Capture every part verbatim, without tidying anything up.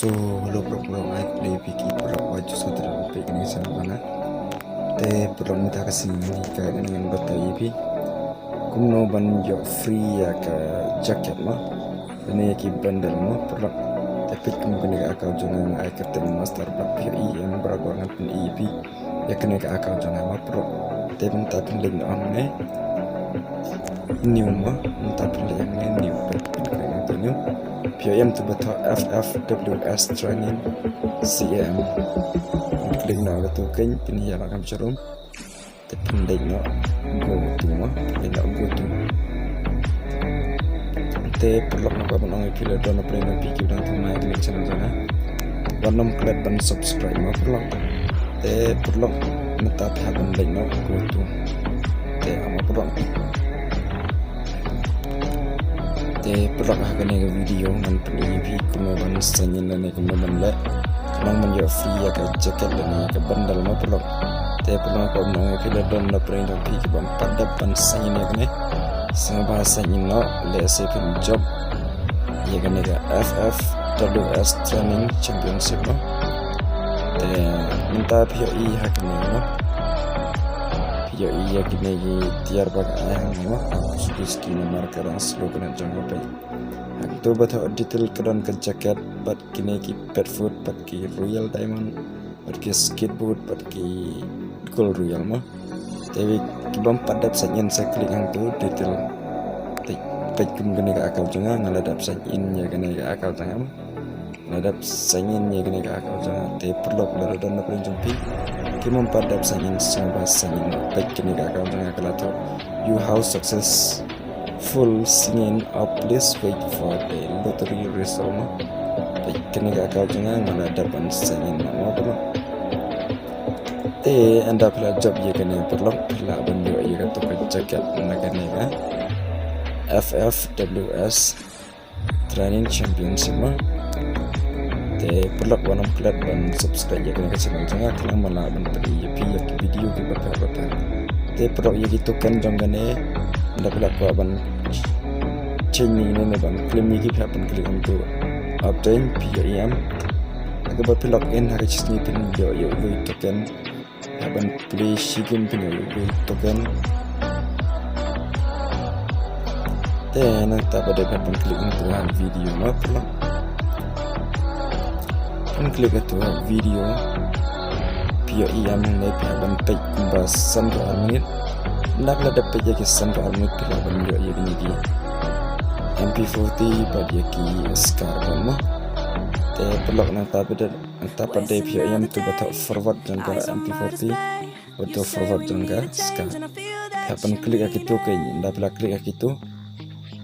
To, hello paralok, paralok, ai khublei ïa phi ki paralok ba ju sngewthuh ban peit ïa kane ka channel jong nga. Te paralok, mynta ka sngi ngan hikai, ngan batai ïa phi kumno ban ïoh free ïa ka jacket mo, lane ïa ki bundle mo paralok. Te peit kum kane ka account jong nga, nga ai kyrteng master, bad phi ïohi em, paralok, ngan pyni ïa phi ïa kane ka account jong nga mo paralok. Te mynta phin leit noh hangne, new mo, mynta phin leit hangne, new, peit, phin leit hangne, new. Phi ïohi em, to ba thoh F F W S training C A M. Phin leit noh katu, kein phin ïa la kam sharum. Te phin leit noh go to mo, phin leit noh go to. Te paralok, nga kwah ban ong ïa phi, lada don na pdeng jong phi kiba dang thymmai ïa kane ka channel jong nga, wat nym klet ban subscribe mo paralok. Te paralok, mynta phi hap ban leit noh go to. Te ong mo paralok. Te paralok, ha kane ka video ngan pyni ïa phi kumno ban sign in lane kumno ban leh, khnang ban ïoh free ïa ka jacket lane ïa ka bundle mo paralok. Te paralok, nga kwah ban ong ïa phi, lada don na pdeng jong phi kibym pat dep ban sign in ïa kane, sngewbha sign in noh, lehse phin jop ïa kane ka F F W S Training Championship mo. Te mynta phi ïohi ha kane mo, phi ïohi ïa kine ki tiar ba nga ai hangne mo, ha ka suki suki namar ka dang slow ka net jong nga, peit. Ha kato ba thoh detail ka don ka jacket bad kine ki pet food bad ki Royal Diamond bad ki skateboard bad ki Gold Royal mo. Te kibym pat dep sign in sa click hangto detail. Te peit kum kane ka account jong nga, nga la dep sign in ïa kane ka account jong nga mo. Nga la dep sign in ïa kane ka account jong nga. Te paralok, lada don na pdeng jong phi kibym pat dep sign in, sngewbha sign in. Peit kane ka account jong nga ka la thoh, "You have successful sign in up, please wait for the lottery result" mo. Peit kane ka account jong nga, nga la dep ban sign in mo paralok. Te ynda phi la jop ïa kane paralok, phi lah ban ïoh ïa kato ka jacket na kane ka F F W S Training Championship mo. Te paralok, wat nym klet ban subscribe ïa kane ka channel jong nga, khnang ba lah ban pyni ïa phi ïa ki video kiba bha bha. Te paralok, ïa ki token jong kane, ynda phi la kwah ban change ïa kine ne ban claim ïa ki, phi hap ban click hangto obtain, phi ïohi em. Haba phi log in ha ka shisngi phin ïoh ïa uwei u token. Hap ban plie shi game phin ïoh ïa uwei u token. Te nangta pat de phi hap ban click hangto ha video mo paralok. Phin click hangto ha video. Phi ïohi em, hangne phi hap ban peit kumba san phew ar minit. Ynda phi la dep peit ïa ki san phew ar minit, phi lah ban ïoh ïa kine ki M P forty bad ïa ki scar gun mo. Te paralok, nangta pat de Nangta pat de phi ïohi em, to ba thoh forward jong ka M P forty bad to forward jong ka scar. Phi hap ban click ha kito, kein ynda phi la click ha kito,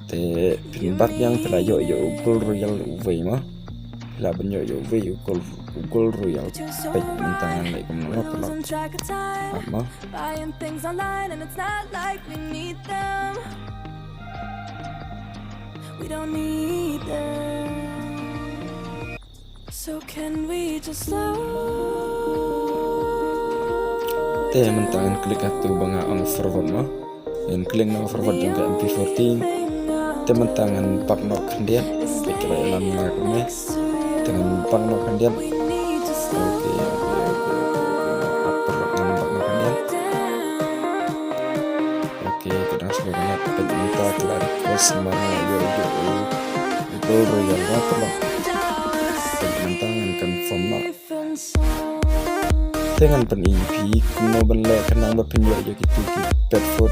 te phin back biang, phi la ïoh ïa u Gold Royal uwei mo. Phi lah ban ïoh ïa uwei u Gold, u Gold Royal. Peit mynta ngan leh kumno mo paralok. Hap mo. Buying things online and it's not like we need them. We don't need them. So can we just slow Te mynta ngan click ha kato ba nga ong forward mo. Ngan click na forward jong ka M P fourteen. Te mynta ngan back noh khyndiat. Peit ka la ïalam nga kumne. Te ngan back noh khyndiat. Okay, okay, okay, okay, okay. Ngan back noh khyndiat. Okay, ka dang slow ka net. Peit mynta ka la request ma nga ïoh ïa u Gold Royal mo paralok. Peit mynta ngan confirm noh. Te ngan pyni ïa phi kumno ban leh khnang ba phin ïoh ïa kito ki pet food,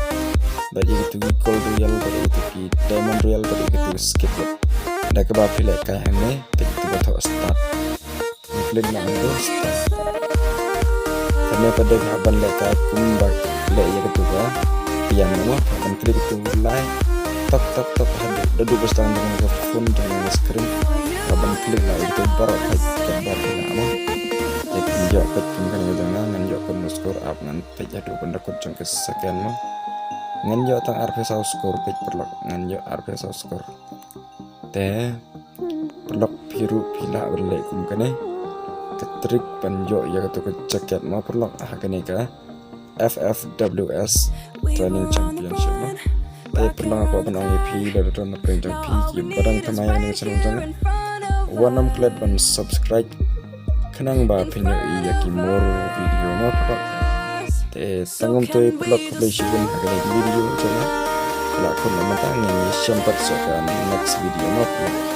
bad ïa kito ki Gold Royal, bad ïa kito ki Diamond Royal, bad ïa kito ki skateboard. Da kaba phi lehkai hangne, peit kito ba thoh start. Click na hangto start. Kane pat de hap ban lehkai kumba leh ïa kito ba phi ïam mo, hap ban click kito lai. Tok tok tok, haduh, haduh ba sdang jong ka phone jong ka screen. Hap ban click na ïa kito baroh, peit katba phi lah mo. Te phin ïoh, peit kum kane ka jong nga, ngan ïoh kano score, ap ngan peit haduh ban da kut jong ka second mo. Ngan ïoh tang arphew saw score, peit paralok, ngan ïoh arphew saw score. Te paralok, phi ruh phi lah ban leh kum kane. Ka trick ban ïoh ïa kato ka jacket mo paralok, ha kane ka F F W S Training Championship mo. Te paralok, nga kwah ban ong ïa phi, lada don na pdeng jong phi kiba dang thymmai ïa kane ka channel jong nga, wat nym klet ban subscribe khnang ba phin ïohi ïa ki more video mo paralok. Te tang kumta paralok, khublei shibun ha kane ka video jong nga. Ka la khun na mynta, ngin ïashem pat sha ka next video mo paralok.